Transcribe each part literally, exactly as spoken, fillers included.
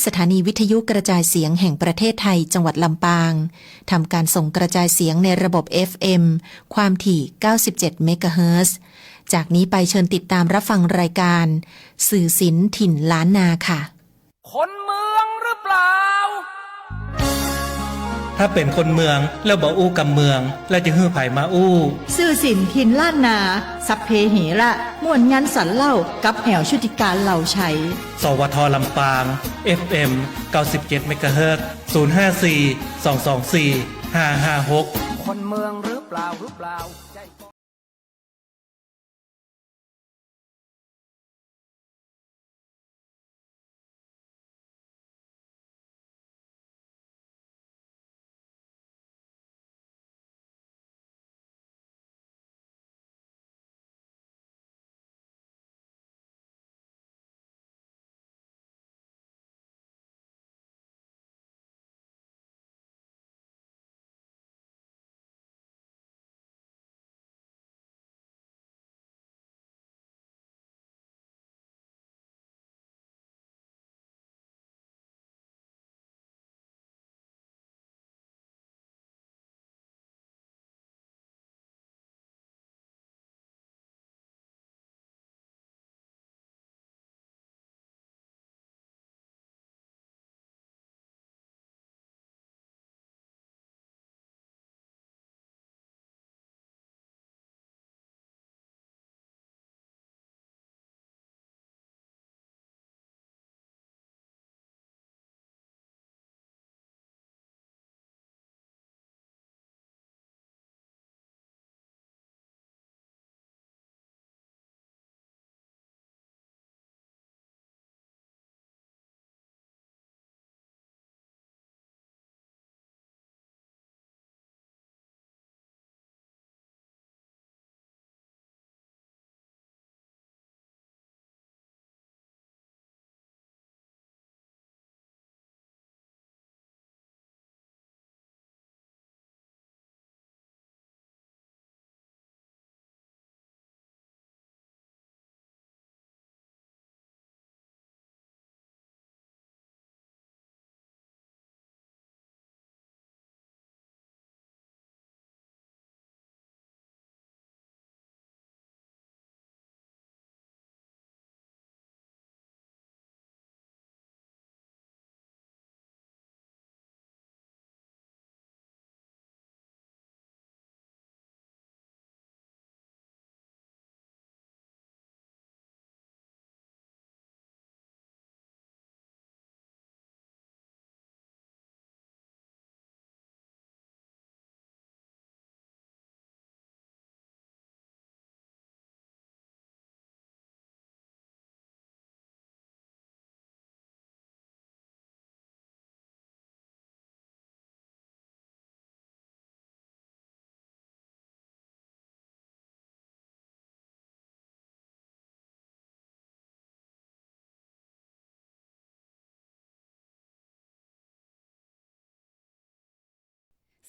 สถานีวิทยุกระจายเสียงแห่งประเทศไทยจังหวัดลำปาง ทำการส่งกระจายเสียงในระบบ เอฟ เอ็ม ความถี่ เก้าสิบเจ็ด เมกะเฮิรตซ์ จากนี้ไปเชิญติดตามรับฟังรายการ สื่อศิลป์ถิ่นล้านนาค่ะ คนเมืองหรือเปล่า ถ้าเป๋นคนเมืองแล้วบ่อู้กำเมือง แล้วจะหื้อใผมาอู้ สื่อศิลป์ถิ่นล้านนา สัพเพเหระ ม่วนงันสันเล่า กับแอ๋วชุติการ เหล่าไชย สวท ลำปาง เอฟ เอ็ม เก้าสิบเจ็ด เมกะเฮิรตซ์ ศูนย์ ห้า สี่ สอง สอง สี่ ห้า ห้า หก คนเมืองหรือเปล่า หรือเปล่า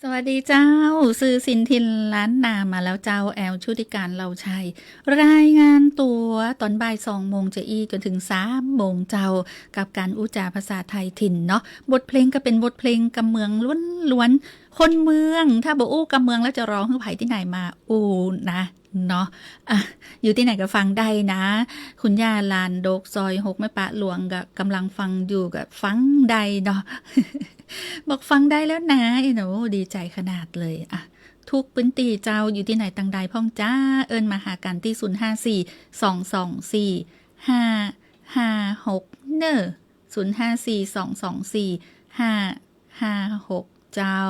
สวัสดีเจ้า สื่อศิลป์ถิ่นล้านนามาแล้วเจ้า แอล ชุติการ เหล่าไชย รายงานตั๋วต๋อนบ่ายสองโมงจะอี้ จ๋นถึงสามโมงเจ้า กับก๋านอู้จ๋าภาษาไทยถิ่นเนาะ บทเพลงก็เป๋นบทเพลงกำเมืองล้วนๆ คนเมือง ถ้าบ่อู้กำเมืองแล้วจะร้องหื้อใผตี้ไหนมาอู้นะ เนาะ อ่ะ อยู่ตี้ไหนก็ฟังได้นะ คุณย่าลานดกซอยหกแม่ปะหลวงก็กำลังฟังอยู่ก็ฟังได้เนาะ บอกฟังได้แล้วนะ เอ้ย โอ้ ดีใจ๋ขนาดเลย อ่ะ ทุกพื้นตี้เจ้า อยู่ตี้ไหนตังใดพ่องจ้า เอิ้นมาหากั๋นตี้ ศูนย์ ห้า สี่ สอง สอง สี่ ห้า ห้า หก เน่อ ศูนย์ ห้า สี่ สอง สอง สี่ ห้า ห้า หก เจ้า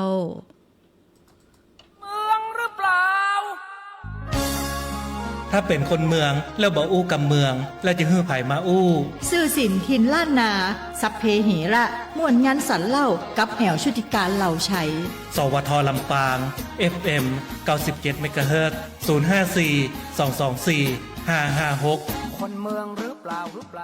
เมืองหรือเปล่า ถ้าเป๋นคนเมืองแล้วบ่อู้กำเมือง แล้วจะหื้อใผมาอู้ สื่อศิลป์ถิ่นล้านนา สัพเพเหระ ม่วนงันสันเล่า กับแอล ชุติการ เหล่าไชย สวท ลำปาง เอฟ เอ็ม เก้าสิบเจ็ด เมกะเฮิรตซ์ ศูนย์ ห้า สี่ สอง สอง สี่ ห้า ห้า หก คนเมืองหรือเปล่า หรือเปล่า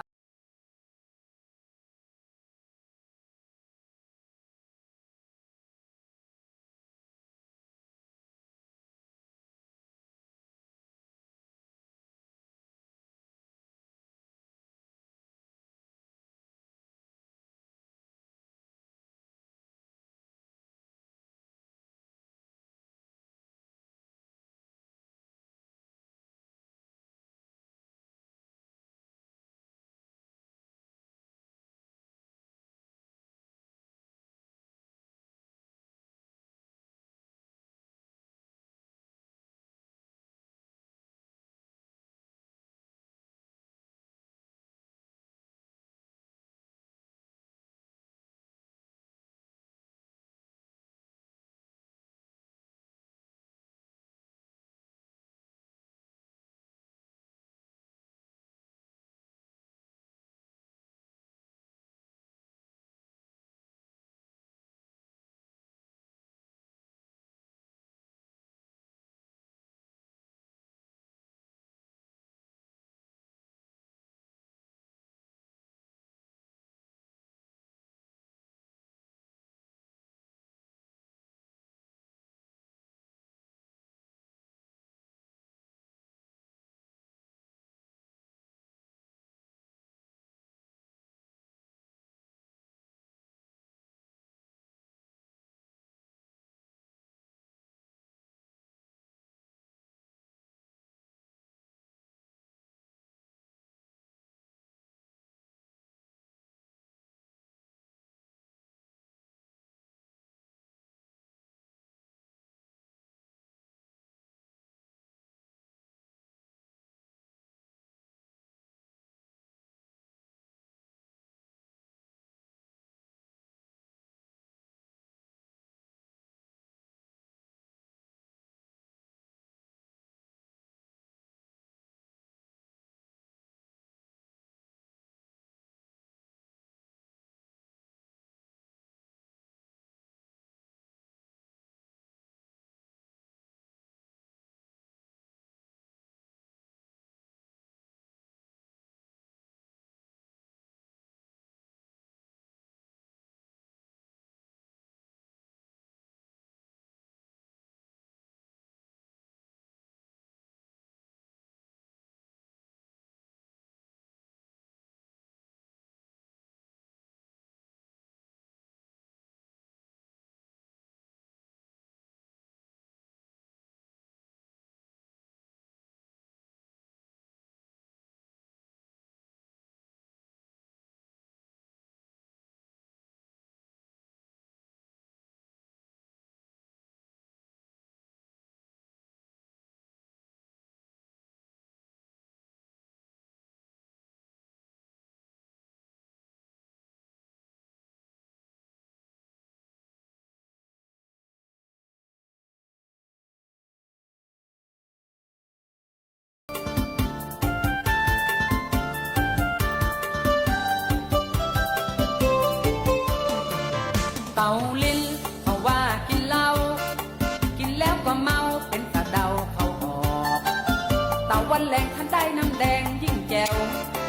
ตะวันแลงคันได้น้ำแดงยิ่งแจ๋ว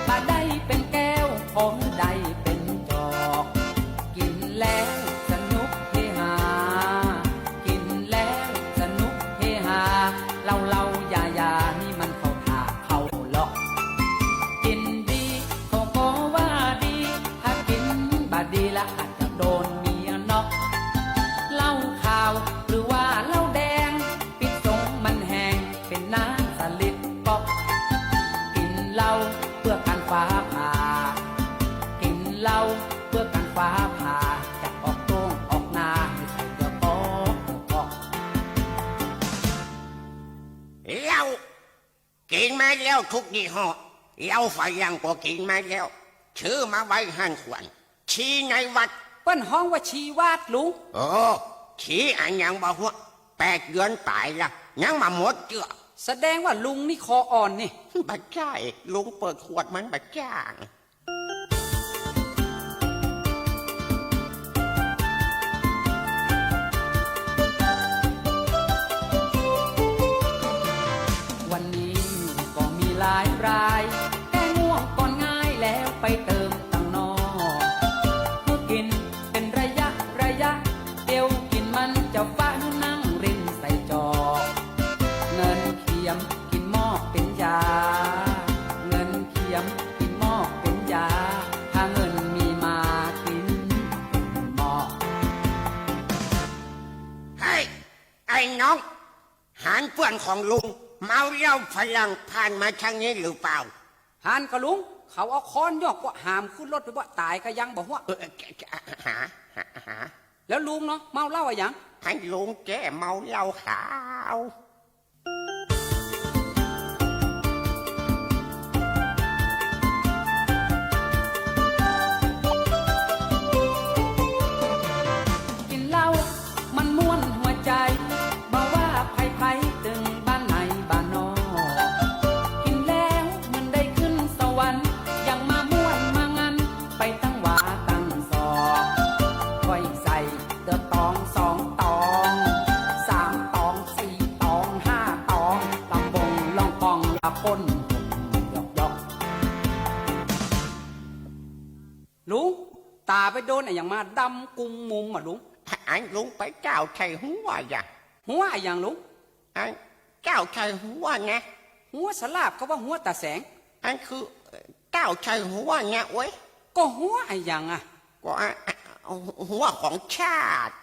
บ่ได้เป๋นแก้ว ขอหื้อได้เป๋นจอก กิ๋นแล้วสนุกเฮฮา กิ๋นแล้วสนุกเฮฮา เหล้าๆ ยายา นี่มันเข้าท่าเข้าล็อก กิ๋นดีเขาก็ว่าดี ถ้ากิ๋นบ่ดีละอาจจะโดนเมียน็อก เหล้าขาวหรือว่าเหล้าแดง พิษสงมันแฮง เป๋นน้ำสลิดก๊อก กิ๋นเหล้าเปื้อกั๋นฟ้าผ่า กิ๋นเหล้าเปื้อกั๋นฟ้าผ่า จะออกโต้งออกนา หื้อใส่เกือกก๊อก เกือกก๊อก เหล้า กิ๋นมาแล้วกู้ยี่ห้อ เหล้าฝรั่งก็กิ๋นมาแล้ว ซื้อมาไว้หั้นควร ชีในวัด เปิ้นฮ้องว่าชีวาดลุง โอ้ ชีอะหยังบ่ฮู้ แปดเดือนป๋ายละ ยังบ่หมดเตื้อ แสดงว่าลุงนี่คออ่อนนี่ บ่ใจ้ ลุงเปิดขวดมันบ่จ้าง วันนี้ก็มีหลายราย แก้ง่วงก่อนง่ายแล้วไปเติมตังค์นอก หื้อกิ๋นเป๋นระยะระยะ เดี๋ยวกิ๋นมันจะฟะ หื้อนั่งรินใส่จอก เงินเขียมกิ๋นหม้อเป๋นยา เงินเขียมกิ๋นหม้อเป๋นยา ถ้าเงินมีมากิ๋นหม้อ เฮ้ย ไอ้น้อง หันเปื้อนของลุง เมาเหล้าฝรั่งผ่านมาทางนี้หรือเปล่า หันก่อลุง เขาเอาค้อนยอกก็หามขึ้นรถไปบ่ ต๋ายก็ยังบ่ฮู้ เออ หา หา หา แล้วลุงเนาะ เมาเหล้าอะหยัง ไอ้ลุงแกเมาเหล้าขาว กิ๋นเหล้ามันม่วนหัวใจ๋ บ่ว่าใผๆ ตึงบ้านในบ้านนอก กิ๋นแล้วเหมือนได้ขึ้นสวรรค์ อย่างมาม่วนมางัน ไปตังหวาตังซอก ค่อยใส่เตื้อตองสองตอง สามตอง สี่ตอง ห้าตอง ลำวงลองกองละป้นหงยอกๆ ลุง ต๋าไปโดนอะหยังมาดำกุมมุมอะลุง อันลุงไปก้าวใส่หัวอะ หัวอะหยังลุง อันก้าวใส่หัวไง หัวสลาบเขาว่าหัวต๋าแสง อันคือ เอ่อ ก้าวใส่หัวไงเว้ย ก็หัวอะหยังอะ ก็ อ่ะ อ่ะ หัวของชาติ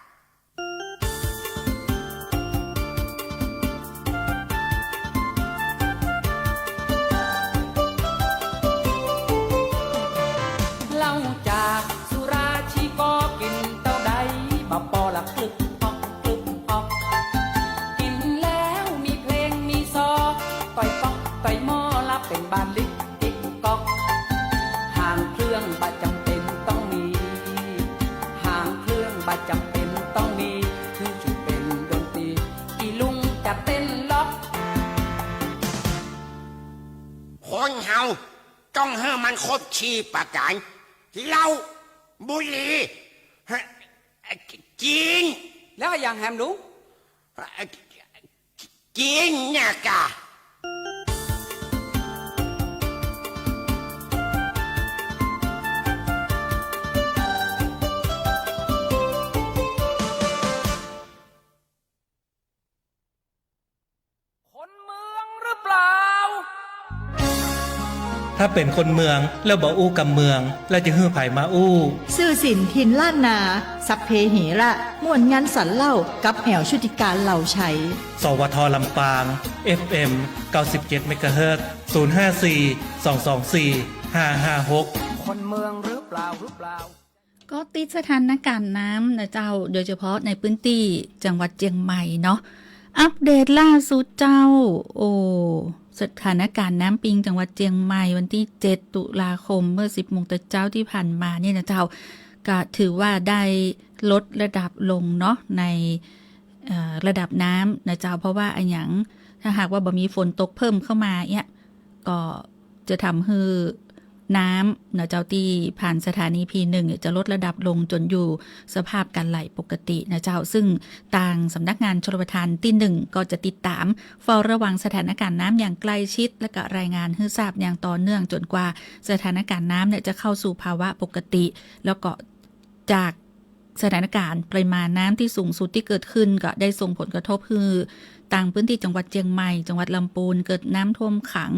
เหล้าจากสุราชีก็กิ๋นเต้าใด บ่ปอละกลึบป๊อกกลึบป๊อก กิ๋นแล้วมีเพลงมีซอ ต่อยป๊อกต่อยหม้อละเป๋นบาลิก ติ๊กก๊อก หางเครื่องบ่จ๋ำเป๋นต้องมี หางเครื่องบ่จ๋ำเป๋นต้องมี คือจะเป๋นดนตรี อี่ลุงจะเต้นล็อก คนเฮาต้องหื้อมันครบสี่ประก๋าน เหล้า บุหรี่ จีน แล้วอะหยังแหมลุง จีนเนี่ยกะ คนเมืองหรือเปล่า ถ้าเป๋นคนเมืองแล้วบ่อู้กำเมือง แล้วจะหื้อใผมาอู้ ซื่อสินถิ่นล้านนา สัพเพเหระ ม่วนงันสันเหล้า กับแอ๋วชุติการ เหล่าไชย สวท ลำปาง เอฟเอ็ม เก้าสิบเจ็ด เมกะเฮิรตซ์ ศูนย์ห้าสี่ สองสองสี่ ห้าห้าหก คนเมืองหรือเปล่า หรือเปล่า ก็ติดสถานการณ์น้ำนะเจ้า โดยเฉพาะในพื้นที่จังหวัดเจียงใหม่เนาะ อัปเดตล่าสุดเจ้า โอ้ สถานการณ์น้ำปิงจังหวัดเจียงใหม่วันที่เจ็ดตุลาคม เมื่อสิบโมงแต่เจ๊าที่ผ่านมาเนี่ยนะเจ้า ก็ถือว่าได้ลดระดับลงเนาะ ใน เอ่อ ระดับน้ำนะเจ้า เพราะว่าอะหยัง ถ้าหากว่าบ่มีฝนตกเพิ่มเข้ามาเนี่ย ก็จะทำหื้อ น้ำนะเจ้า ตี้ผ่านสถานี พี หนึ่ง เนี่ย จะลดระดับลงจ๋นอยู่สภาพก๋านไหลปกตินะเจ้า ซึ่งตางสำนักงานชลประทานตี้ หนึ่ง ก็จะติดต๋ามเฝ้าระวังสถานก๋ารณ์น้ำอย่างใกล้ชิด และก็รายงานหื้อทราบอย่างต่อเนื่องจ๋นกว่าสถานก๋ารณ์น้ำเนี่ยจะเข้าสู่ภาวะปกติ แล้วก็จาก สถานก๋ารณ์ปริมาณน้ำตี้สูงสุดตี้เกิดขึ้น ก็ได้ส่งผลกระทบหื้อตางพื้นตี้จังหวัดเจียงใหม่ จังหวัดลำปูน เกิดน้ำท่วมขัง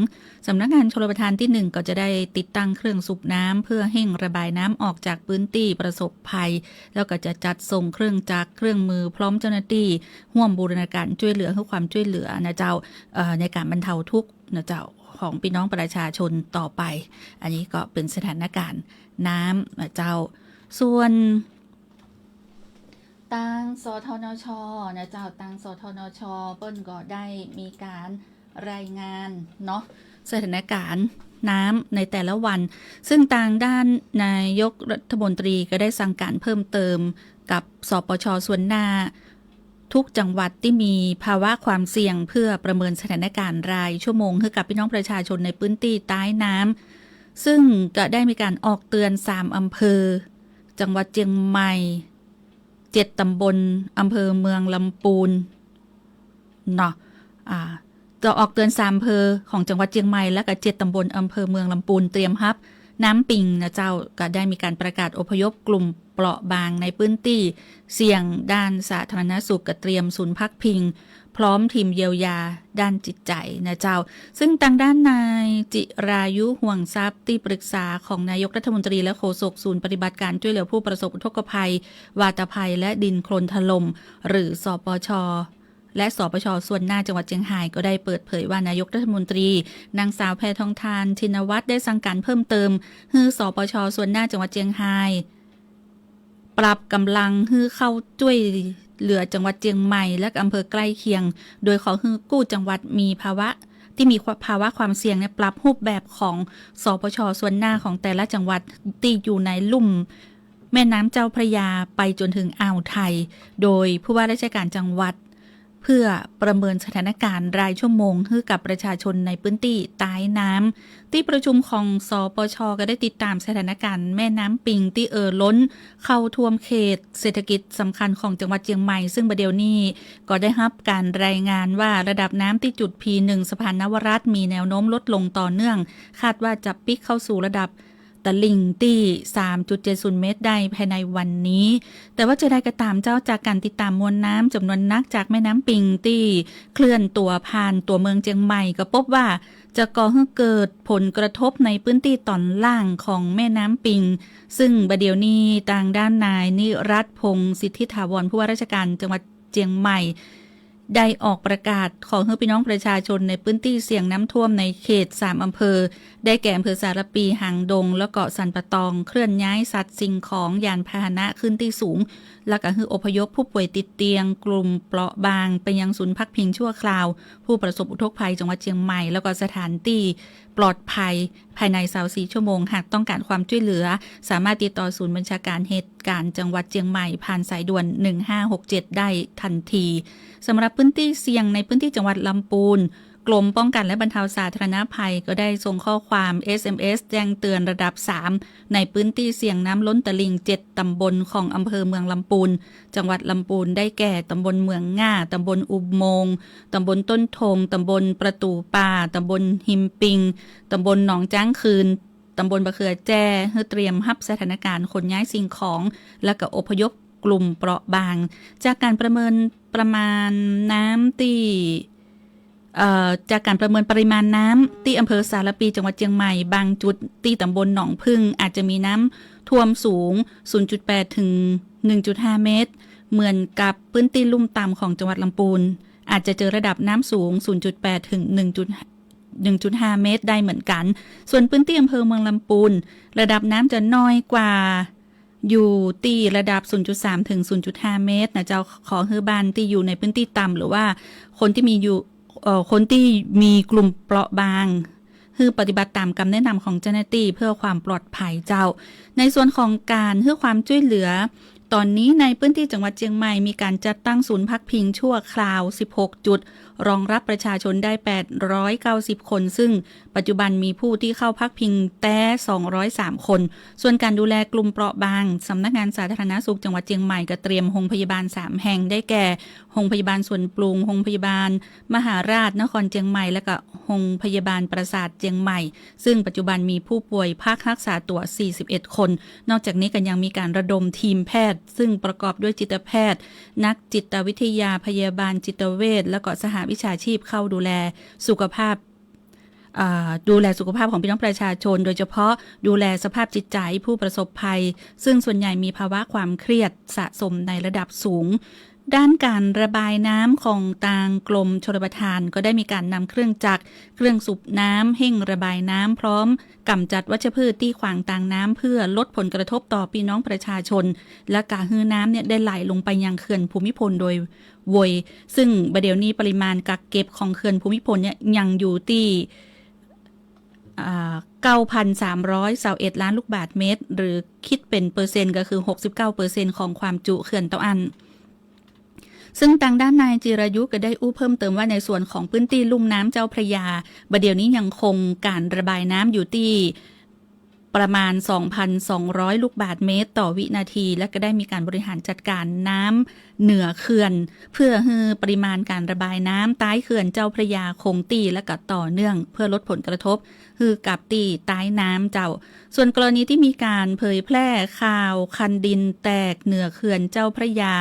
สำนักงานชลประทานตี้ หนึ่ง ก็จะได้ติดตั้งเครื่องสูบน้ำเพื่อเฮ่งระบายน้ำออกจากพื้นตี้ประสบภัย แล้วก็จะจัดส่งเครื่องจักรเครื่องมือพร้อมเจ้าหน้าตี้ฮ่วมบูรณาการจ้วยเหลือ หื้อความจ้วยเหลือนะเจ้า เอ่อ ในก๋านบรรเทาทุกข์นะเจ้า ของปี้น้องประชาชนต่อไป อันนี้ก็เป๋นสถานก๋ารณ์น้ำนะเจ้า ส่วน ตาง สทนช นะเจ้า ตาง สทนช เปิ้นก็ได้มีก๋านรายงานเนาะ สถานก๋ารณ์น้ำในแต่ละวัน ซึ่งตางด้านนายกรัฐมนตรีก็ได้สั่งก๋านเพิ่มเติมกับ สปช ส่วนหน้าทุกจังหวัดตี้มีภาวะความเสี่ยง เพื่อประเมินสถานก๋ารณ์รายชั่วโมงหื้อกับปี้น้องประชาชนในพื้นตี้ใต้น้ำ ซึ่งก็ได้มีก๋านออกเตือนสามอำเภอ จังหวัดเจียงใหม่ เจ็ดต๋ำบล อำเภอเมืองลำปูน เนาะ อ่า จะออกเตือนสามอำเภอของจังหวัดเจียงใหม่ และก็เจ็ดต๋ำบล อำเภอเมืองลำปูน เตรียมฮับน้ำปิงนะเจ้า ก็ได้มีก๋านประกาศอพยพกลุ่มเปราะบางในพื้นตี้เสี่ยงด้านสาธารณสุข ก็เตรียมศูนย์พักพิง พร้อมทีมเยียวยาด้านจิตใจ๋นะเจ้า ซึ่งตางด้านนายจิรายุ ห่วงทรัพย์ ตี้ปรึกษาของนายกรัฐมนตรีและโฆษกศูนย์ปฏิบัติก๋ารจ้วยเหลือผู้ประสบอุทกภัย วาตภัย และดินโคลนถล่ม หรือ สปช และ สปช ส่วนหน้าจังหวัดเจียงฮาย ก็ได้เปิดเผยว่า นายกรัฐมนตรี นางสาวแพทองธาร ชินวัตร ได้สั่งก๋ารเพิ่มเติมหื้อ สปช ส่วนหน้าจังหวัดเจียงฮาย ปรับก๋ำลังหื้อเข้าจ้วยเหลือจังหวัดเจียงใหม่ และอำเภอใกล้เคียง โดยขอหื้อกู้จังหวัดมีภาวะ ตี้มีภาวะความเสี่ยงเนี่ย ปรับรูปแบบของ สปช ส่วนหน้าของแต่ละจังหวัดตี้อยู่ในลุ่มแม่น้ำเจ้าพระยาไปจ๋นถึงอ่าวไทย โดยผู้ว่าราชก๋ารจังหวัด เพื่อประเมินสถานก๋ารณ์รายชั่วโมงหื้อกับประชาชนในพื้นตี้ใต้น้ำ ตี้ประชุมของ สปช ก็ได้ติดต๋ามสถานก๋ารณ์แม่น้ำปิงตี้เอ่อล้นเข้าท่วมเขตเศรษฐกิจสำคัญของจังหวัดเจียงใหม่ ซึ่งบ่าเดี่ยวนี้ก็ได้ฮับก๋านรายงานว่าระดับน้ำตี้จุด พี หนึ่ง สะพานนวรัตน์ มีแนวโน้มลดลงต่อเนื่อง คาดว่าจะปิ๊กเข้าสู่ระดับ ตลิ่งตี้ สามจุดเจ็ดศูนย์ เมตรได้ภายในวันนี้ แต่ว่าจะใดก็ต๋ามเจ้า จากก๋านติดต๋ามมวลน้ำจ๋ำนวนนักจากแม่น้ำปิงตี้เคลื่อนตั๋วผ่านตั๋วเมืองเจียงใหม่ ก็ปบว่าจะก่อหื้อเกิดผลกระทบในพื้นตี้ต๋อนล่างของแม่น้ำปิง ซึ่งบ่าเดี่ยวนี้ตางด้านนายนิรัตน์ พงษ์สิทธิถาวร ผู้ว่าราชก๋ารจังหวัดเจียงใหม่ ได้ออกประกาศขอหื้อปี้น้องประชาชนในพื้นตี้เสี่ยงน้ำท่วมในเขตสามอำเภอ ได้แก่อำเภอสารภี หางดง แล้วก็สันป่าตอง เคลื่อนย้ายสัตว์สิ่งของ ยานพาหนะขึ้นตี้สูง แล้วก็หื้ออพยพผู้ป่วยติดเตียง กลุ่มเปราะบาง ไปยังศูนย์พักพิงชั่วคราวผู้ประสบอุทกภัยจังหวัดเจียงใหม่ แล้วก็สถานตี้ปลอดภัย ภายในซาวสี่ชั่วโมง หากต้องก๋านความจ้วยเหลือ สามารถติดต่อศูนย์บัญชาก๋ารเหตุก๋ารณ์จังหวัดเจียงใหม่ ผ่านสายด่วน หนึ่งห้าหกเจ็ด ได้ตันที สำหรับพื้นตี้เสี่ยงในพื้นตี้จังหวัดลำปูน กรมป้องกันและบรรเทาสาธารณภัยก็ได้ส่งข้อความ เอสเอ็มเอส แจ้งเตือนระดับสาม ในพื้นตี้เสี่ยงน้ำล้นตลิ่ง เจ็ดต๋ำบลของอำเภอเมืองลำปูน จังหวัดลำปูน ได้แก่ ต๋ำบลเหมืองง่า ต๋ำบลอุโมงค์ ต๋ำบลต้นทง ต๋ำบลประตู๋ป่า ต๋ำบลฮิมปิง ต๋ำบลหนองจ๊างคืน ต๋ำบลบ่าเขือแจ้ หื้อเตรียมฮับสถานก๋ารณ์ขนย้ายสิ่งของ และก็อพยพกลุ่มเปราะบาง จากก๋านประเมินประมาณน้ำตี้ เอ่อ จากก๋านประเมินปริมาณน้ำตี้อำเภอสารภี จังหวัดเจียงใหม่ บางจุดตี้ต๋ำบลหนองผึ้ง อาจจะมีน้ำท่วมสูง ศูนย์จุดแปด ถึง หนึ่งจุดห้า เมตร เหมือนกับพื้นตี้ลุ่มต่ำของจังหวัดลำปูน อาจจะเจอระดับน้ำสูง ศูนย์จุดแปด ถึง หนึ่งจุด หนึ่งจุดห้า เมตรได้เหมือนกั๋น ส่วนพื้นตี้อำเภอเมืองลำปูน ระดับน้ำจะน้อยกว่า อยู่ตี้ระดับ ศูนย์จุดสาม ถึง ศูนย์จุดห้า เมตรนะเจ้า ขอหื้อบ้านตี้อยู่ในพื้นตี้ต่ำ หรือว่าคนตี้มีอยู่ เอ่อ คนตี้มีกลุ่มเปราะบาง หื้อปฏิบัติต๋ามกำแนะนำของเจ้าหน้าตี้เพื่อความปลอดภัยเจ้า ในส่วนของก๋านหื้อความจ้วยเหลือ ต๋อนนี้ในพื้นตี้จังหวัดเจียงใหม่มีก๋านจัดตั้งศูนย์พักพิงชั่วคราว สิบหก จุด รองรับประชาชนได้ แปดร้อยเก้าสิบ คน ซึ่งปัจจุบันมีผู้ตี้เข้าพักพิงแต๊ สองร้อยสาม คน ส่วนก๋านดูแลกลุ่มเปราะบาง สำนักงานสาธารณสุขจังหวัดเจียงใหม่ก็เตรียมโฮงพยาบาล สาม แห่ง ได้แก่ โฮงพยาบาลสวนปรุง โฮงพยาบาลมหาราชนครเจียงใหม่ และก็โฮงพยาบาลปราสาทเจียงใหม่ ซึ่งปัจจุบันมีผู้ป่วยพักรักษาตั๋ว สี่สิบเอ็ด คน นอกจากนี้ก็ยังมีก๋านระดมทีมแพทย์ ซึ่งประกอบด้วยจิตแพทย์ นักจิตวิทยา พยาบาลจิตเวช และก็สหวิชาชีพเข้าดูแลสุขภาพ อ่า ดูแลสุขภาพของพี่น้องประชาชน โดยเฉพาะดูแลสภาพจิตใจ๋ผู้ประสบภัย ซึ่งส่วนใหญ่มีภาวะความเครียดสะสมในระดับสูง ด้านก๋านระบายน้ำของตางกรมชลประทาน ก็ได้มีก๋านนำเครื่องจักร เครื่องสูบน้ำ เฮ่งระบายน้ำ พร้อมก๋ำจัดวัชพืชตี้ขวางตางน้ำ เพื่อลดผลกระทบต่อพี่น้องประชาชน และก็หื้อน้ำเนี่ยได้ไหลลงไปยังเขื่อนภูมิพลโดยไว ซึ่งบ่าเดี่ยวนี้ปริมาณกักเก็บของเขื่อนภูมิพลเนี่ยยังอยู่ตี้ อ่า เก้าพันสามร้อยซาวเอ็ด ล้านลูกบาศก์เมตร หรือคิดเป๋นเปอร์เซ็นต์ก็คือ หกสิบเก้าเปอร์เซ็นต์ ของความจุเขื่อนเต้าอั้น ซึ่งตางด้านนายจิรายุก็ได้อู้เพิ่มเติมว่าในส่วนของพื้นตี้ลุ่มน้ำเจ้าพระยา บ่าเดี่ยวนี้ยังคงก๋านระบายน้ำอยู่ตี้ประมาณ สองพันสองร้อยลูกบาศก์เมตรต่อวินาที และก็ได้มีก๋านบริหารจัดก๋านน้ำเหนือเขื่อน เพื่อหื้อปริมาณก๋านระบายน้ำใต้เขื่อนเจ้าพระยาคงตี้และก็ต่อเนื่อง เพื่อลดผลกระทบหื้อกับตี้ใต้น้ำเจ้า ส่วนกรณีตี้มีก๋านเผยแพร่ข่าวคันดินแตกเหนือเขื่อนเจ้าพระยา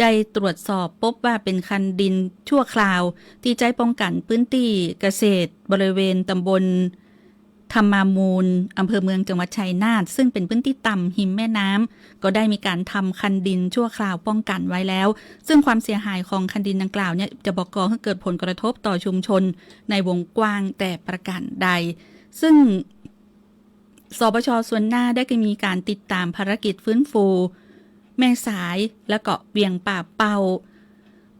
ได้ตรวจสอบปบว่าเป๋นคันดินชั่วคราว ตี้ใจ๊ป้องกั๋นพื้นตี้เกษตรบริเวณตำบลธรรมามูล อำเภอเมือง จังหวัดชัยนาท ซึ่งเป๋นพื้นตี้ต่ำฮิมแม่น้ำ ก็ได้มีก๋านทำคันดินชั่วคราวป้องกั๋นไว้แล้ว ซึ่งความเสียหายของคันดินดังกล่าวเนี่ยจะบ่ก่อหื้อเกิดผลกระทบต่อชุมชนในวงกว้างแต่ประก๋านใด ซึ่ง สปช.ส่วนหน้าได้มีก๋านติดต๋ามภารกิจฟื้นฟูแม่สาย และก็เวียงป่าเป้า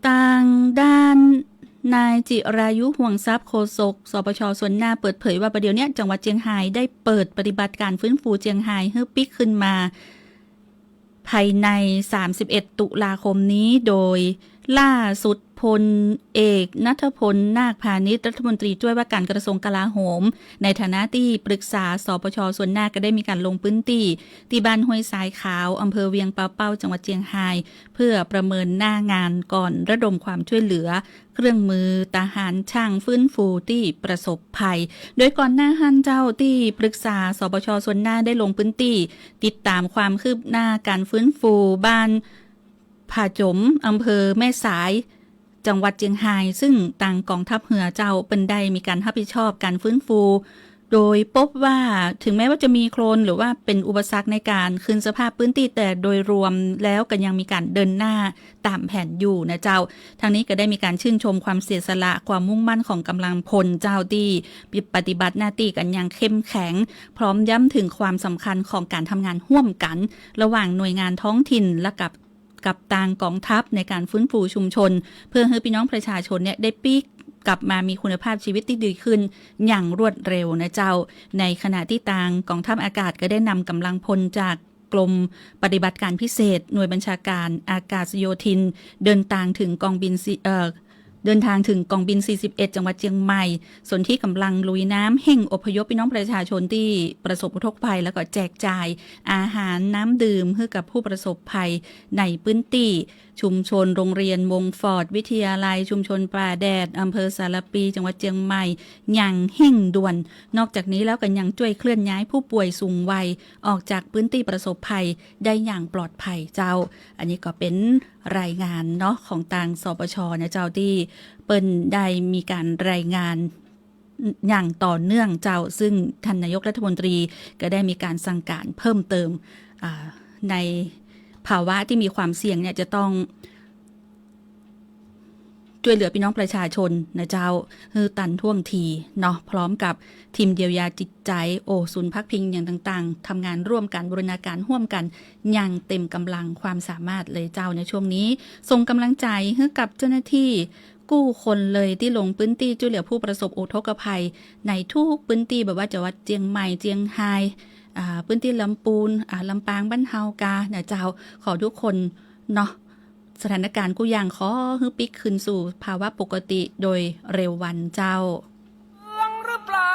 ตางด้านนายจิรายุ ห่วงทรัพย์ โฆษก สปช.ส่วนหน้าเปิดเผยว่าบ่าเดี่ยวเนี้ยจังหวัดเจียงฮายได้เปิดปฏิบัติก๋านฟื้นฟูเจียงฮายหื้อปิ๊กคืนมา ภายใน สามสิบเอ็ด ตุลาคมนี้ โดยล่าสุดพลเอกณัฐพล นาคพานิช รัฐมนตรีจ้วยว่าก๋านกระทรวงกลาโหม ในฐานะตี้ปรึกษา สปช.ส่วนหน้าก็ได้มีก๋านลงพื้นตี้ ตี้บ้านห้วยทรายขาว อำเภอเวียงป่าเป้า จังหวัดเจียงฮาย เพื่อประเมินหน้างานก่อนระดมความช่วยเหลือ เครื่องมือ ทหาร ช่าง ฟื้นฟูตี้ประสบภัย โดยก่อนหน้าหั้นเจ้าตี้ปรึกษา สปช.ส่วนหน้าได้ลงพื้นตี้ ติดต๋ามความคืบหน้าก๋านฟื้นฟูบ้านผาจ๋ม อำเภอแม่สาย จังหวัดเจียงฮาย ซึ่งตางก๋องทัพเฮือเจ้าเปิ้นได้มีก๋านฮับผิดชอบก๋านฟื้นฟู โดยปบว่าถึงแม้ว่าจะมีโคลนหรือว่าเป๋นอุปสรรคในก๋านคืนสภาพพื้นตี้ แต่โดยรวมแล้วก็ยังมีก๋านเดินหน้าต๋ามแผนอยู่นะเจ้า ทั้งนี้ก็ได้มีก๋านชื่นชมความเสียสละ ความมุ่งมั่นของก๋ำลังพลเจ้าตี้ปฏิบัติหน้าตี้กั๋นอย่างเข้มแข็ง พร้อมย้ำถึงความสำคัญของก๋านทำงานฮ่วมกั๋น ระหว่างหน่วยงานท้องถิ่นและกับ กับตางก๋องทัพในก๋านฟื้นฟูชุมชน เพื่อหื้อพี่น้องประชาชนเนี่ยได้ปิ๊กกลับมามีคุณภาพชีวิตตี้ดีขึ้นอย่างรวดเร็วนะเจ้า ในขณะตี้ตางก๋องทัพอากาศก็ได้นำก๋ำลังพลจากกรมปฏิบัติการพิเศษ หน่วยบัญชาการอากาศโยธิน เดินตางถึงกองบินสี่ เอ่อ เดินตางถึงกองบิน สี่สิบเอ็ด จังหวัดเจียงใหม่ สนธิก๋ำลังลุยน้ำเฮ่งอพยพพี่น้องประชาชนตี้ประสบอุทกภัย แล้วก็แจกจ่ายอาหารน้ำดื่มหื้อกับผู้ประสบภัยในพื้นตี้ ชุมชนโรงเรียนมงฟอร์ดวิทยาลัย ชุมชนป่าแดด อำเภอสารภี จังหวัดเจียงใหม่ อย่างเฮ่งด่วน นอกจากนี้แล้วก็ยังจ้วยเคลื่อนย้ายผู้ป่วยสูงวัยออกจากพื้นตี้ประสบภัยได้อย่างปลอดภัยเจ้า อันนี้ก็เป๋นรายงานเนาะของตาง สปช. นะเจ้า ตี้เปิ้นได้มีก๋านรายงานอย่างต่อเนื่องเจ้า ซึ่งท่านนายกรัฐมนตรีก็ได้มีก๋านสั่งก๋านเพิ่มเติม อ่า ในภาวะตี้มีความเสี่ยงเนี่ยจะต้องจ้วยเหลือพี่น้องประชาชนนะเจ้า หื้อตันท่วงทีเนาะ พร้อมกับทีมเยียวยาจิตใจ๋ โอ้ ศูนย์พักพิงอย่างต่างๆ ทำงานร่วมกั๋น บูรณาก๋านฮ่วมกั๋นอย่างเต็มก๋ำลังความสามารถเลยเจ้า ในช่วงนี้ ส่งก๋ำลังใจ๋หื้อกับเจ้าหน้าตี้กู้คนเลยตี้ลงพื้นตี้จ้วยเหลือผู้ประสบอุทกภัยในทุกพื้นตี้ บ่ว่าจังหวัดเจียงใหม่ เจียงฮาย อ่า พื้นตี้ลำปูน อ่า ลำปางบ้านเฮากานะเจ้า ขอทุกคนเนาะ สถานการณ์กู้อย่างขอหื้อปิ๊กคืนสู่ภาวะปกติโดยเร็ววันเจ้า เมืองหรือเปล่า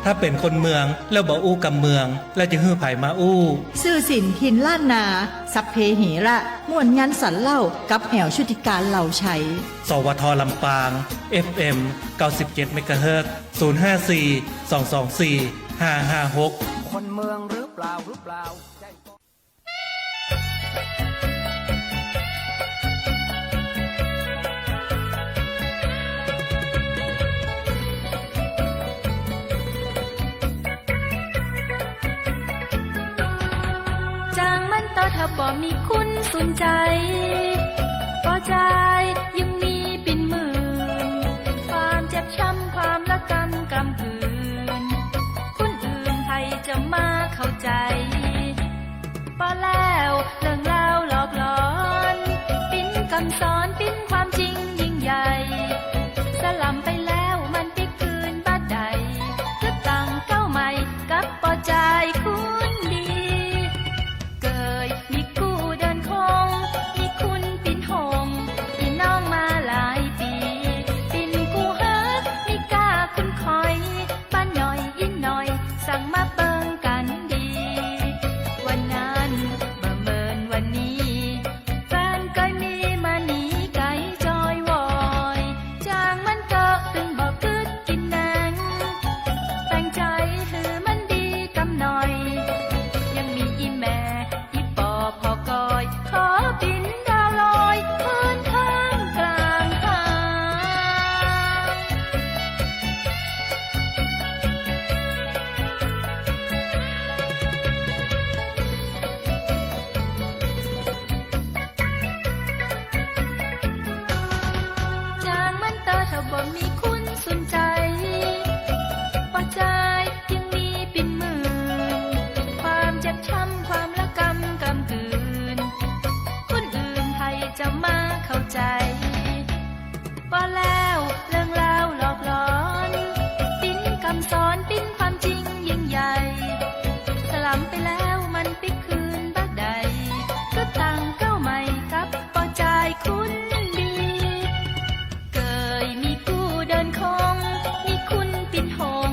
ถ้าเป๋นคนเมืองแล้วบ่อู้กำเมือง แล้วจะหื้อใผมาอู้ สื่อศิลป์ถิ่นล้านนา สัพเพเหระ ม่วนงันสันเล่า กับแอ๋วชุติการ เหล่าไชย สวท ลำปาง เอฟเอ็ม เก้าสิบเจ็ด เมกะเฮิรตซ์ ศูนย์ห้าสี่ สองสองสี่ ห้าห้าหก คนเมืองหรือเปล่า หรือเปล่า จางมันเตอะถ้าบ่มีคุณสุนใจ ปอจายยังมีปิ่นหมื่น ความเจ็บช้ำความระกำกำกืน คนอื่นใผจะมาเข้าใจ๋ ปอแล้วเรื่องราวหลอกหลอน ปิ่นกำสอน ปิ่นความจริงยิ่งใหญ่ สลำไปแล้วมันปิ๊กคืนบ่ได้ กึ๊ดตั้งเก๊าใหม่กับปอจายคนดี เกยมีกู้เดินคง มีคุณปิ่นหง ปี้น้องมาหลายปี๋ ปิ่นกู้ฮัก มีก้าคุ้นคอย ป้าหน่อยอี้หน่อย สั่งมาเปิงกั๋นดี วันนั้นบ่เหมือนวันนี้ แฟนเกยมีมาหนีไก๋จอยว้อย จางมันเตอะตึงบ่กึ๊ดกิ๋นแหนง แป๋งใจ๋หื้อมันดีกำหน่อย ยังมีอี่แม่ อี่ปอผ่อก้อย ขอปิ๋นดาวลอย เหินข้างกลางหาด จางมันเตอะถ้าบ่มีคุณสุนใจ ปอจายยังมีปิ่นหมื่น ความเจ็บช้ำความระกำกำกืน คนอื่นใผจะมาเข้าใจ๋ ปอแล้วเรื่องราวหลอกหลอน ปิ่นกำสอน ปิ่นความจริงยิ่งใหญ่ สลำไปแล้วมันปิ๊กคืนบ่ได้ กึ๊ดตั้งเก๊าใหม่กับปอจายคนดี เกยมีกู้เดินคง มีคุณปิ่นหง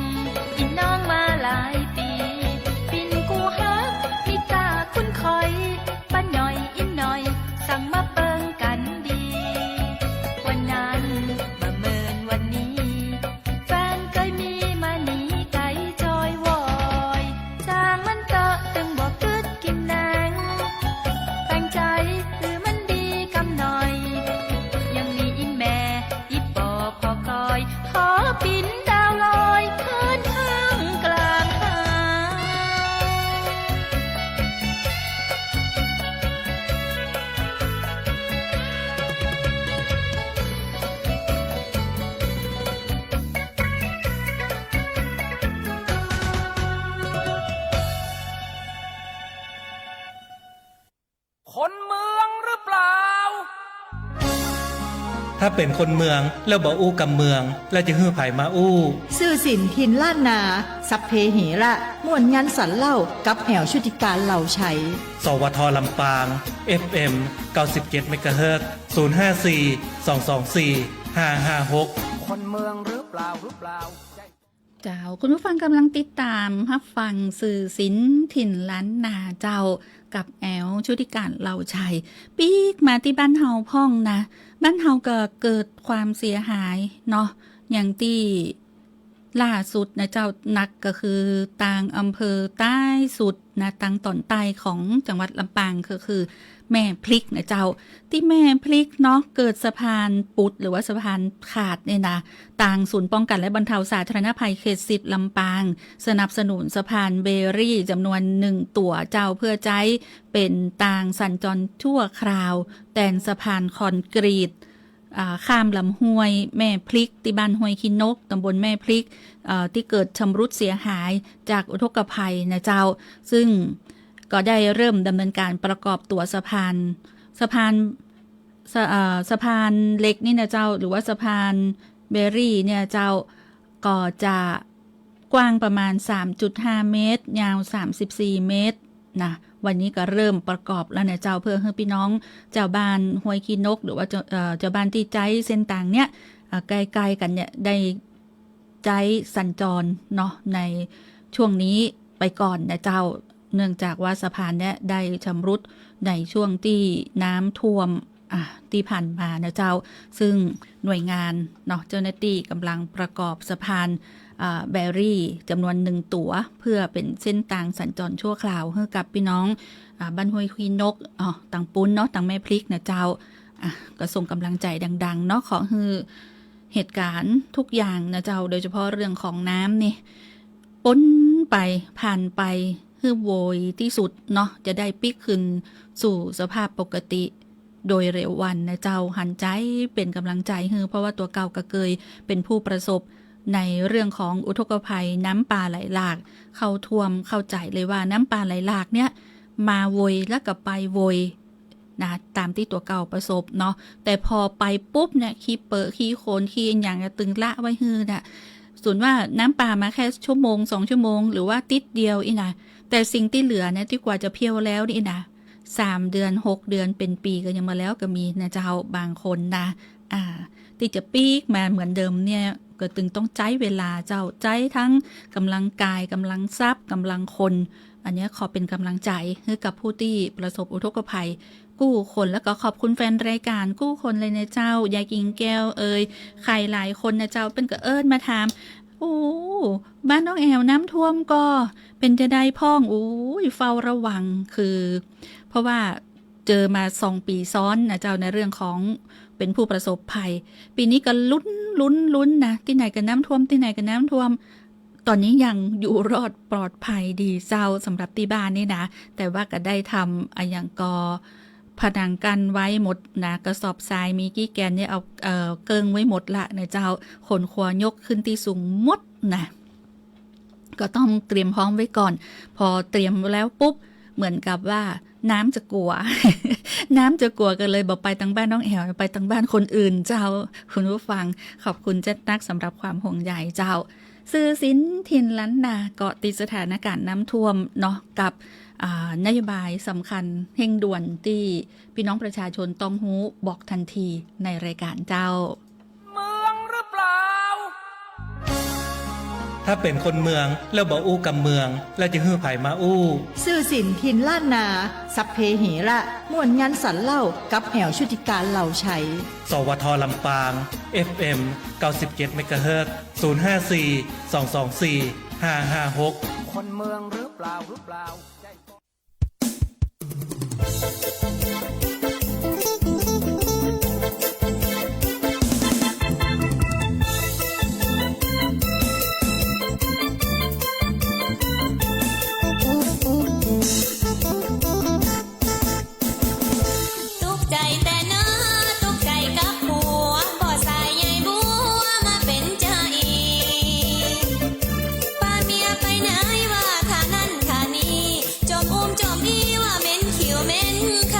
ปี้น้องมาหลายปี๋ ปิ่นกู้ฮัก มีก้าคุ้นคอย ป้าหน่อยอี้หน่อย สั่งมาเปิงกั๋นดี วันนั้นบ่เหมือนวันนี้ แฟนเกยมีมาหนีไก๋จอยว้อย จางมันเตอะตึงบ่กึ๊ดกิ๋นแหนง แป๋งใจ๋หื้อมันดีกำหน่อย ยังมีอี่แม่ อี่ปอผ่อก้อย ขอปิ๋นดาวลอย เหินข้างกลางหาด คนเมืองหรือเปล่า ถ้าเป๋นคนเมืองแล้วบ่อู้กำเมือง แล้วจะหื้อใผมาอู้ สื่อศิลป์ถิ่นล้านนา สัพเพเหระ ม่วนงันสันเล่า กับแอ๋วชุติการ เหล่าไชย สวท ลำปาง เอฟเอ็ม เก้าสิบเจ็ด เมกะเฮิรตซ์ ศูนย์ห้าสี่ สองสองสี่ ห้าห้าหก คนเมืองหรือเปล่า หรือเปล่า เจ้า คุณผู้ฟังกำลังติดตามฮับฟังสื่อศิลป์ถิ่นล้านนาเจ้า กับแอ๋วชุติการ เหล่าไชย ปิ๊กมาตี้บ้านเฮาพ่องนะ บ้านเฮาก็เกิดความเสียหายเนาะ อย่างตี้ล่าสุดนะเจ้า หนักก็คือตางอำเภอใต้สุดนะ ตางต๋อนใต้ของจังหวัดลำปาง ก็คือแม่พริกนะเจ้า ตี้แม่พริกเนาะ เกิดสะพานปุดหรือว่าสะพานขาดเนี่ยนะ ตางศูนย์ป้องกันและบรรเทาสาธารณภัยเขตสิบลำปาง สนับสนุนสะพานเบรี่จ๋ำนวนหนึ่งตั๋วเจ้า เพื่อใจ๊เป๋นตางสัญจรชั่วคราว แตนสะพานคอนกรีต อ่า ข้ามลำห้วยแม่พริก ตี้บ้านห้วยขี้นก ตำบลแม่พริก เอ่อ ตี้เกิดชำรุดเสียหายจากอุทกภัยนะเจ้า ซึ่งก็ได้เริ่มดำเนินการประกอบตั๋วสะพาน สะพาน สะ เอ่อ สะพานเหล็กนี่นะเจ้า หรือว่าสะพานเบรี่เนี่ยเจ้า ก็จะกว้างประมาณสามจุดห้าเมตร ยาวสามสิบสี่เมตรนะ วันนี้ก็เริ่มประกอบแล้วนะเจ้า เพื่อหื้อปี้น้องจาวบ้านห้วยขี้นก หรือว่าจาว เอ่อ จาวบ้านตี้ใจ๊เส้นตางเนี้ย เอ่อ ใก้ๆ กั๋นเนี่ย ได้ใจ๊สัญจรเนาะ ในช่วงนี้ไปก่อนนะเจ้า เนื่องจากว่าสะพานเนี้ยได้ชำรุดในช่วงตี้น้ำท่วม อ่ะ ตี้ผ่านมานะเจ้า ซึ่งหน่วยงานเนาะ เจ้าหน้าตี้ก่ำลังประกอบสะพาน อ่า แบริ่งจ๋ำนวนหนึ่งตั๋ว เพื่อเป๋นเส้นตางสัญจรชั่วคราวหื้อกับปี้น้อง อ่า บ้านห้วยขี้นก อ๋อ ตางปู๊นเนาะ ตางแม่พริกนะเจ้า อ่ะ ก็ส่งก่ำลังใจ๋ดังๆ เนาะ ขอหื้อเหตุก๋ารณ์ทุกอย่างนะเจ้า โดยเฉพาะเรื่องของน้ำนี่ ป๊นไป ผ่านไป หื้อโวยตี้สุดเนาะ จะได้ปิ๊กคืนสู่สภาพปกติ โดยเร็ววันนะเจ้า หันใจ๋เป๋นก่ำลังใจ๋หื้อ เพราะว่าตั๋วเก่าก็เกยเป๋นผู้ประสบในเรื่องของอุทกภัยน้ำป่าไหลหลากเข้าท่วม เข้าใจ๋เลยว่าน้ำป่าไหลหลากเนี่ย มาโวยแล้วก็ไปโวยนะ ต๋ามตี้ตั๋วเก่าประสบเนาะ แต่พอไปปุ๊บเนี่ย ขี้เป๋อ ขี้โคลน ขี้อะหยังตึงละไว้หื้อน่ะ ส่วนว่าน้ำป่ามาแค่ชั่วโมงสองชั่วโมง หรือว่าติ๊ดเดียวอี้นะ แต่สิ่งตี้เหลือเนี่ย ตี้กว่าจะเพี้ยวแล้วนี่นะ สามเดือน หกเดือน เป๋นปี๋ก็ยังบ่แล้วก็มีนะเจ้า บางคนนะ อ่า ตี้จะปิ๊กมาเหมือนเดิมเนี่ย ก็ตึงต้องใจ๊เวลาเจ้า ใจ๊ตึงก่ำลังกาย ก่ำลังทรัพย์ ก่ำลังคน อันเนี้ยขอเป๋นก่ำลังใจ๋หื้อกับผู้ตี้ประสบอุทกภัยกู้คน แล้วก็ขอบคุณแฟนรายก๋านกู้คนเลยนะเจ้า ยายกิ่งแก้วเอ่ย ใผหลายคนนะเจ้า เปิ้นก็เอิ้นมาถาม โอ้ บ้านน้องแอ๋วน้ำท่วมก่อ เป๋นจาใดพ่อง โอ้ย เฝ้าระวัง คือ เพราะว่าเจอมาสองปี๋ซ้อนนะเจ้า ในเรื่องของเป๋นผู้ประสบภัย ปี๋นี้ก็ลุ้น ลุ้น ลุ้นนะ ตี้ไหนก็น้ำท่วม ตี้ไหนก็น้ำท่วม ต๋อนนี้ยังอยู่รอดปลอดภัยดีเจ้า สำหรับตี้บ้านนี่นะ แต่ว่าก็ได้ทำอะหยังก่อ ผนังกั้นไว้หมดนะ กระสอบทรายมีกี่แก่นเนี่ย เอา เอ่อ เกิ่งไว้หมดละนะเจ้า ขนขัวยกขึ้นตี้สูงหมดนะ ก็ต้องเตรียมพร้อมไว้ก่อน พอเตรียมแล้วปุ๊บ เหมือนกับว่าน้ำจะกั๋ว น้ำจะกั๋วก็เลยบ่ไปตางบ้านน้องแอ๋ว ไปตางบ้านคนอื่นเจ้า คุณผู้ฟัง ขอบคุณเจ้านักสำหรับความห่วงใยเจ้า สื่อศิลป์ถิ่นล้านนา เกาะติดสถานการณ์น้ำท่วมเนาะ กับ อ่า นโยบายสำคัญเฮ่งด่วนตี้ปี้น้องประชาชนต้องฮู้บอกทันทีในรายก๋านเจ้า เมืองหรือเปล่า ถ้าเป๋นคนเมืองแล้วบ่อู้กำเมือง แล้วจะหื้อใผมาอู้ สื่อศิลป์ถิ่นล้านนา สัพเพเหระ ม่วนงันสันเล่า กับแอ๋วชุติการ เหล่าไชย สวท ลำปาง เอฟเอ็ม เก้าสิบเจ็ด เมกะเฮิรตซ์ ศูนย์ห้าสี่ สองสองสี่ ห้าห้าหก คนเมืองหรือเปล่า หรือเปล่า ตุ๊กข์ใจ๋แต๊เน่อ ตุ๊กข์ใจ๋กับผัว บ่สายใยบัวมาเป๋นจาอี้ ปาเมียไปไหนว่าท่านั้นท่านี้ จ่มอุ้มจ่มอี้ว่าเหม็นขิวเหม็นค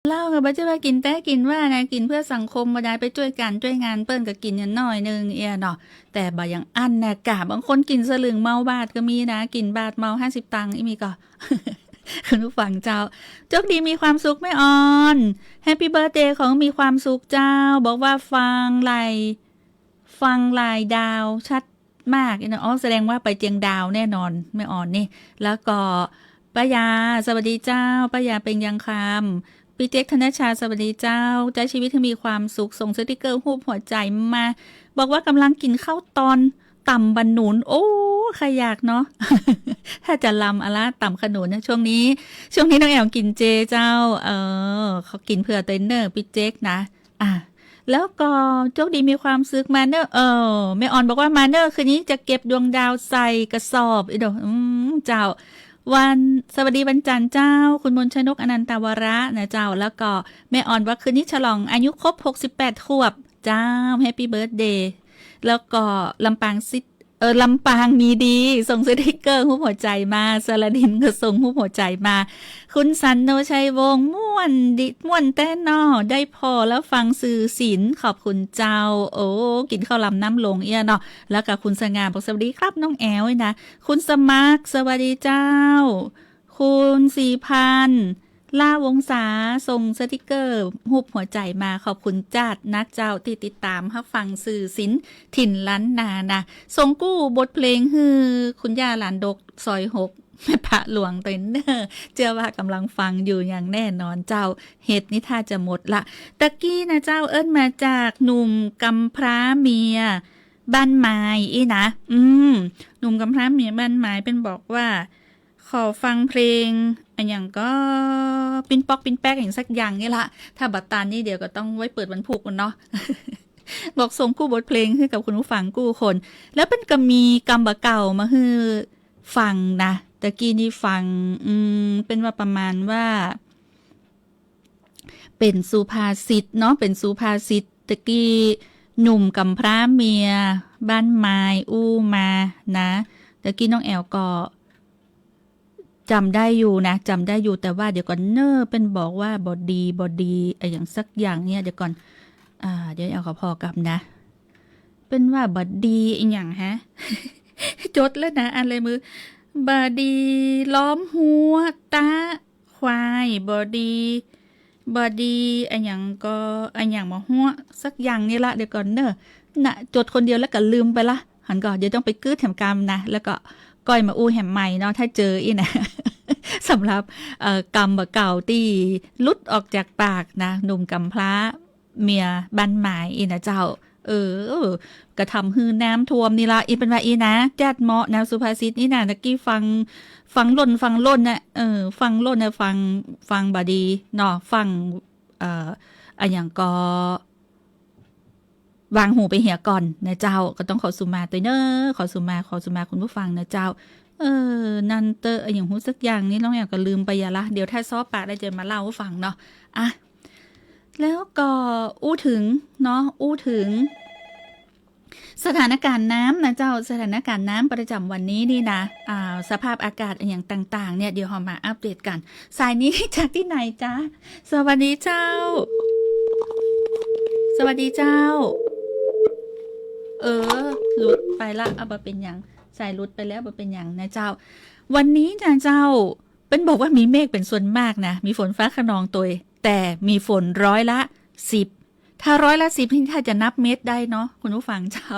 เหล้าก็บ่ใจ้ว่ากิ๋นแต๊กิ๋นว่านะ กิ๋นเปื้อสังคม บ่ได้ไปจ้วยก๋านจ้วยงานเปิ้น ก็กิ๋นอย่างน้อยนึ่งเอี้ยเนาะ แต่บ่อย่างอั้นนะก่ะ บางคนกิ๋นสลึงเมาบาตรก็มีนะ กิ๋นบาตรเมาห้าสิบตังค์ อี้มีก่อ คุณผู้ฟังเจ้า โชคดีมีความสุขแม่ออน แฮปปี้เบิร์ธเดย์ ขอมีความสุขเจ้า บอกว่าฟังหลาย ฟังหลายดาวชัดมากเนาะ อ๋อ แสดงว่าไปเจียงดาวแน่นอนแม่ออนนี่ แล้วก็ป้ายา สวัสดีเจ้า ป้ายา เปล่งยังคำ ปี้เจ๊ก ธนชา สวัสดีเจ้า ใจ๊ชีวิตหื้อมีความสุข ส่งสติกเกอร์ฮูปหัวใจ๋มา บอกว่าก่ำลังกิ๋นข้าวตอนต่ำบ่าหนุน โอ้ ใค่อยากเนาะ ถ้าจะลำอะละต่ำขนุนนะ ช่วงนี้ ช่วงนี้น้องแอ๋วกิ๋นเจเจ้า เออ เขากิ๋นเผื่อเตยเนอร์ปี้เจ๊กนะ อ่ะ แล้วก็โชคดีมีความสุขมาเนอะ เออ แม่ออนบอกว่ามาเนอะ คืนนี้จะเก็บดวงดาวใส่กระสอบ อีโด อืม เจ้า วัน สวัสดีวันจันทร์เจ้า คุณมนชนก อนันตวระนะเจ้า แล้วก็แม่ออนว่าคืนนี้ฉลองอายุครบหกสิบแปดขวบ เจ้า แฮปปี้เบิร์ธเดย์ แล้วก็ลำปางซิตี้ เออ ลำปางมีดี ส่งสติกเกอร์ฮูปหัวใจ๋มา สระดินก็ส่งฮูปหัวใจ๋มา คุณสันโนชัยวงศ์ ม่วนดิ ม่วนแต๊เนาะ ได้ผ่อแล้วฟังสื่อศิลป์ ขอบคุณเจ้า โอ้ กิ๋นข้าวหลามน้ำหลงเอี้ยเนาะ แล้วก็คุณสง่าบอกสวัสดีครับน้องแอ๋วนะ คุณสมัคร สวัสดีเจ้า คุณศรีพันธ์ ล่าวงศา ส่งสติกเกอร์ฮูปหัวใจ๋มา ขอบคุณจ๊าดนักเจ้าตี้ติดต๋ามฮับฟังสื่อศิลป์ถิ่นล้านนานะ ส่งกู้บทเพลงหื้อคุณย่าหลานดกซอยหก แม่พระหลวงเตยเนอร์ เจื้อว่าก่ำลังฟังอยู่อย่างแน่นอนเจ้า เห็ดนี่ถ้าจะหมดละ ตะกี้นะเจ้า เอิ้นมาจากหนุ่มกำพร้าเมียบ้านไม้อี้นะ อืม หนุ่มกำพร้าเมียบ้านไม้เปิ้นบอกว่า ขอฟังเพลงอะหยังก็ ปิ๊นป๊อกปิ๊นแป๊กอะหยังสักอย่างนี่ละ ถ้าบ่ตันนี่เดี๋ยวก็ต้องไว้เปิดวันพุธก่อนเนาะ บอกส่งกู้บทเพลงหื้อกับคุณผู้ฟังกู้คน แล้วเปิ้นก็มีกำบ่าเก่ามาหื้อฟังนะ ตะกี้นี่ฟัง อืม เปิ้นว่าประมาณว่า เป๋นสุภาษิตเนาะ เป๋นสุภาษิต ตะกี้หนุ่มกำพร้าเมียบ้านไม้อู้มานะ ตะกี้น้องแอ๋วก็จ๋ำได้อยู่นะ จ๋ำได้อยู่ แต่ว่าเดี๋ยวก่อนเนอะ เปิ้นบอกว่าบ่ดี บ่ดีอะหยังสักอย่างเนี่ย เดี๋ยวก่อน อ่า เดี๋ยวแอ๋วขอผ่อก่ำนะ เปิ้นว่าบ่ดีอะหยังฮะ จดแล้วนะ อ่านลายมือ บ่ดีล้อมฮั้วต๊ะ ควาย บ่ดี บ่ดีอะหยังก็ อะหยังบ่ฮั้วสักอย่างนี่ละ เดี๋ยวก่อนเนอะ น่ะ จดคนเดียวแล้วก็ลืมไปละ หันก่อ เดี๋ยวต้องไปกึ๊ดแหมกำนะ แล้วก็ก้อยมาอู้แหมใหม่เนาะ ถ้าเจออี้นะ สำหรับ เอ่อ กำบ่าเก่าตี้หลุดออกจากปากนะ หนุ่มกำพร้าเมียบ้านไม้อี้นะเจ้า เออ ก็ทำหื้อน้ำท่วมนี่ละ อี้เปิ้นว่าอี้นะ จ๊าดเหมาะนะ สุภาษิตนี่นะ ตะกี้ฟัง ฟังล่น ฟังล่นนะ เออ ฟังล่นนะ ฟัง ฟังบ่ดีเนาะ ฟัง เอ่อ อะหยังก็ วางหูไปเหียก่อนนะเจ้า ก็ต้องขอสุมาตวยเนอะ ขอสุมา ขอสุมาคุณผู้ฟังนะเจ้า เออ นั่นเต๊อะ อะหยังฮู้สักอย่างนี่ น้องแอ๋วก็ลืมไปเหียละ เดี๋ยวถ้าซ้อปะแล้วจะมาเล่าหื้อฟังเนาะ อ่ะ แล้วก็อู้เถิงเนาะ อู้เถิง สถานการณ์น้ำนะเจ้า สถานการณ์น้ำประจ๋ำวันนี้นี่นะ อ่า สภาพอากาศอะหยังต่างๆ เนี่ย เดี๋ยวเฮามาอัปเดตกั๋น สายนี้จากตี้ไหนจ๊ะ สวัสดีเจ้า สวัสดีเจ้า เออ หลุดไปละ เอา บ่เป๋นหยัง สายหลุดไปแล้ว บ่เป๋นหยังนะเจ้า วันนี้นะเจ้า เปิ้นบอกว่ามีเมฆเป๋นส่วนมากนะ มีฝนฟ้าคะนองตวย แต่มีฝนร้อยละสิบ ถ้าร้อยละสิบนี่ถ้าจะนับเม็ดได้เนาะ คุณผู้ฟังเจ้า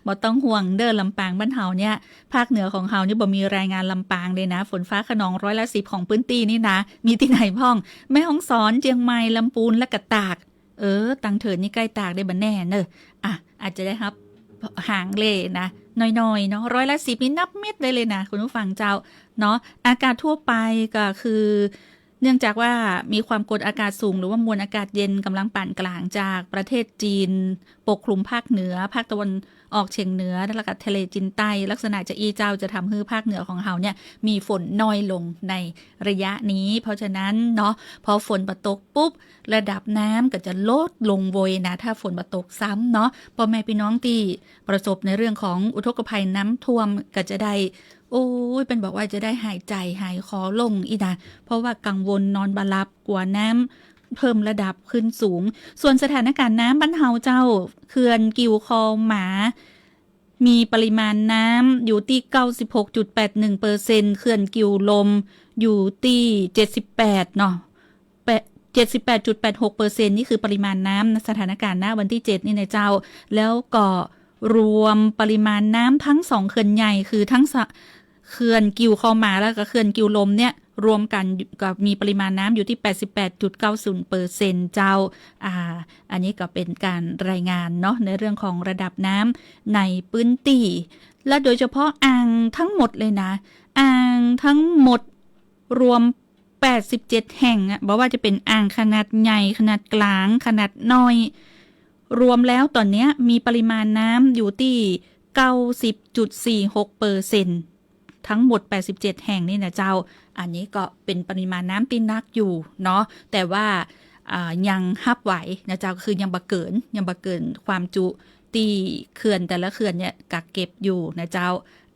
บ่ต้องห่วงเด้อ ลำปางบ้านเฮาเนี่ย ภาคเหนือของเฮานี่บ่มีรายงานลำปางเลยนะ ฝนฟ้าคะนองร้อยละสิบของพื้นตี้นี่นะ มีตี้ไหนพ่อง แม่ฮ่องสอน เจียงใหม่ ลำปูน และก็ตาก เออ ตังเถินนี่ใก้ตากได้บ่แน่เนอะ อ่ะ อาจจะได้ฮับหางเลยนะ น้อยๆ เนาะ ร้อยละสิบนี่นับเม็ดได้เลยนะ คุณผู้ฟังเจ้า เนาะ อากาศทั่วไปก็คือ เนื่องจากว่ามีความกดอากาศสูง หรือว่ามวลอากาศเย็นกำลังปานกลางจากประเทศจีน ปกคลุมภาคเหนือ ภาคตะวันออกเฉียงเหนือ และก็ทะเลจีนใต้ ลักษณะจะอี้เจ้า จะทำหื้อภาคเหนือของเฮาเนี่ยมีฝนน้อยลงในระยะนี้ เพราะฉะนั้นเนาะ พอฝนบ่ตกปุ๊บ ระดับน้ำก็จะลดลงโวยนะ ถ้าฝนบ่ตกซ้ำเนาะ ป้อแม่ปี้น้องตี้ประสบในเรื่องของอุทกภัยน้ำท่วมก็จะได้ โอ้ย เปิ้นบอกว่าจะได้หายใจ๋หายคอโล่งอี้นะ เพราะว่ากังวลนอนบ่หลับ กั๋วน้ เพิ่มระดับขึ้นสูง ส่วนสถานการณ์น้ำบ้านเฮาเจ้า เขื่อนกิ่วคอหมา มีปริมาณน้ำอยู่ตี้ เก้าสิบหกจุดแปดหนึ่งเปอร์เซ็นต์ เขื่อนกิ่วลมอยู่ตี้ เจ็ดสิบแปดเนาะ แปด เจ็ดสิบแปดจุดแปดหกเปอร์เซ็นต์ นี่คือปริมาณน้ำ สถานการณ์ณวันตี้ เจ็ด นี่นะเจ้า แล้วก็รวมปริมาณน้ำทั้งสองเขื่อนใหญ่ คือทั้งสะ เขื่อนกิ่วคอหมาแล้วก็เขื่อนกิ่วลมเนี่ย รวมกันก็มีปริมาณน้ำอยู่ตี้ แปดสิบแปดจุดเก้าศูนย์เปอร์เซ็นต์ เจ้า อ่า อันนี้ก็เป๋นก๋านรายงานเนาะ ในเรื่องของระดับน้ำในพื้นตี้ และโดยเฉพาะอ่างทั้งหมดเลยนะ อ่างทั้งหมดรวม แปดสิบเจ็ดแห่งอะ บ่ว่าจะเป๋นอ่างขนาดใหญ่ ขนาดก๋าง ขนาดน้อย รวมแล้วต๋อนเนี้ยมีปริมาณน้ำอยู่ตี้ เก้าสิบจุดสี่หกเปอร์เซ็นต์ ทั้งหมด แปดสิบเจ็ดแห่งนี่นะเจ้า อันนี้ก็เป๋นปริมาณน้ำตี้นักอยู่เนาะ แต่ว่า อ่า ยังฮับไหวนะเจ้า คือยังบ่เกิ๋น ยังบ่เกิ๋นความจุตี้เขื่อนแต่ละเขื่อนเนี่ยกักเก็บอยู่นะเจ้า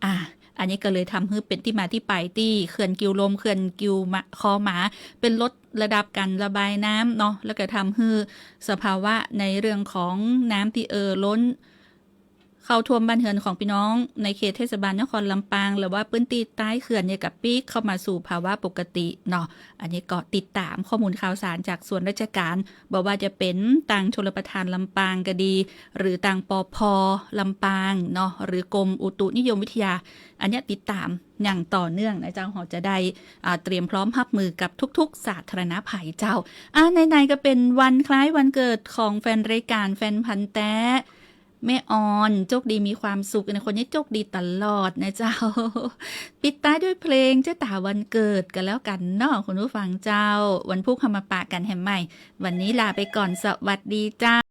อ่า อันนี้ก็เลยทำหื้อเป๋นตี้มาตี้ไปตี้เขื่อนกิ่วลม เขื่อนกิ่วมะ คอหมา เป๋นลดระดับก๋านระบายน้ำเนาะ แล้วก็ทำหื้อสภาวะในเรื่องของน้ำตี้เอ่อล้น เข้าท่วมบ้านเฮือนของปี้น้องในเขตเทศบาลนครลำปาง หรือว่าพื้นตี้ใต้เขื่อนเนี่ยก็ปิ๊กเข้ามาสู่ภาวะปกติเนาะ อันนี้ก็ติดต๋ามข้อมูลข่าวสารจากส่วนราชก๋าน บ่ว่าจะเป๋นตางชลประทานลำปางก็ดี หรือตาง ปภ. ลำปางเนาะ หรือกรมอุตุนิยมวิทยา อันเนี้ยติดต๋ามอย่างต่อเนื่องนะเจ้า เฮาจะได้ อ่า เตรียมพร้อมฮับมือกับทุกๆ สาธารณภัยเจ้า อ่า ไหนๆ ก็เป๋นวันคล้ายวันเกิดของแฟนรายก๋าน แฟนพันธุ์แต๊ แม่ออน โจคดีมีความสุข ในคนนี้โจคดีตลอดนะเจ้า ปิดท้ายด้วยเพลงเจ๊ต๋าวันเกิดกันแล้วกั๋นเนาะ คุณผู้ฟังเจ้า วันพุธเฮามาปะกั๋นแหมใหม่ วันนี้ลาไปก่อน สวัสดีเจ้า